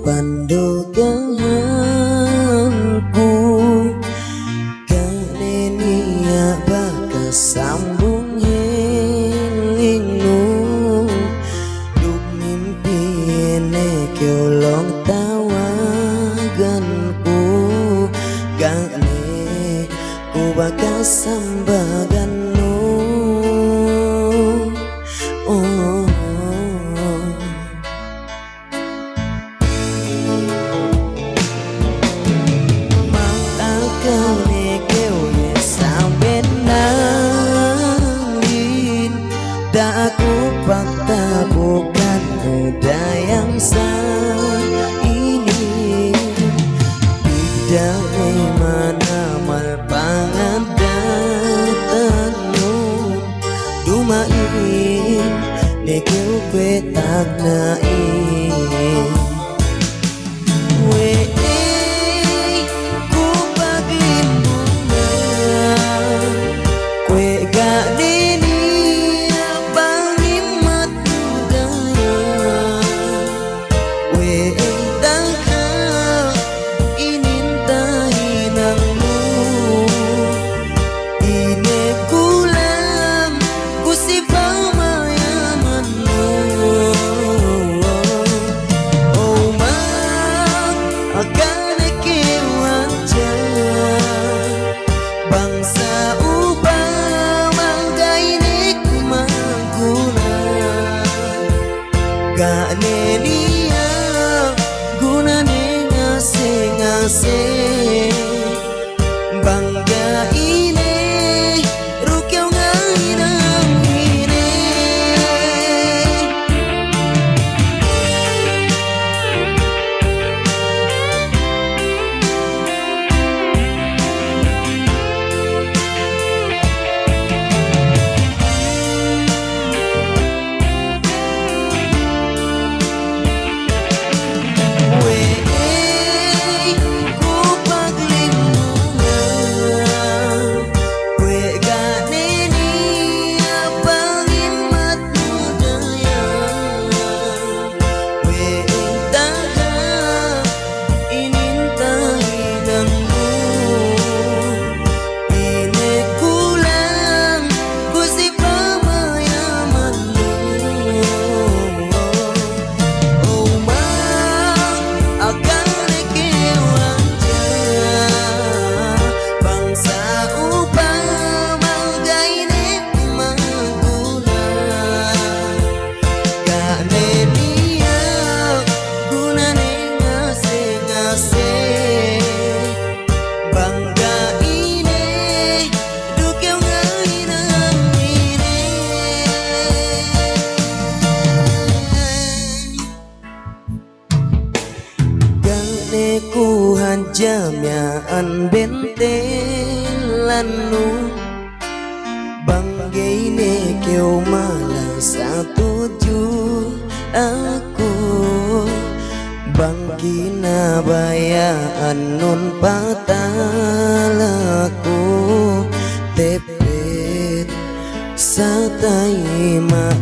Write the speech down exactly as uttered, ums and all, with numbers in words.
Pandogahanku, ga' ne niya' bakas sambung helingnu, duk mimpi ne kew long tawaganku, ga' ne ku bakas sambagannu. Oh. Mangakal ne kew iye sabennanin, da'a ku pagtabukan nu dayang sa inin. Bidda' ne manamal pangaddatannu, duma'in ne kew kuwe' tagna'in. We'ey ku paglimbungan, kuwe' ga' ne niya' panimmat nu daya. We'ey taha' inin tahinangnu, ine kulang ku si pamayamannu. O ma', akal ne kew hadja, bang sa upama ga'i ne ku maguna. Ga' ne niya' gunane ngase-ngase, bang ga'i ne du kew ngahinang ine. We'ey ku paglimbungan, kuwe' ga' ne niya' panimmat nu daya. We'ey taha' inin tahinangnu, ine kulang ku si pamayamannu. O ma', akal ne kew hadja, bang sa upama ga'i ne ku maguna. Ga' ne niya' gunane ngase-ngase, bang ga'i ne du kew ngahinang ine. Ga' ne ku hadja miya'an bentelannu, bang ga'i ne kew mala satuju aku, bang kinabaya'annun patalaku, tepet sa tayima'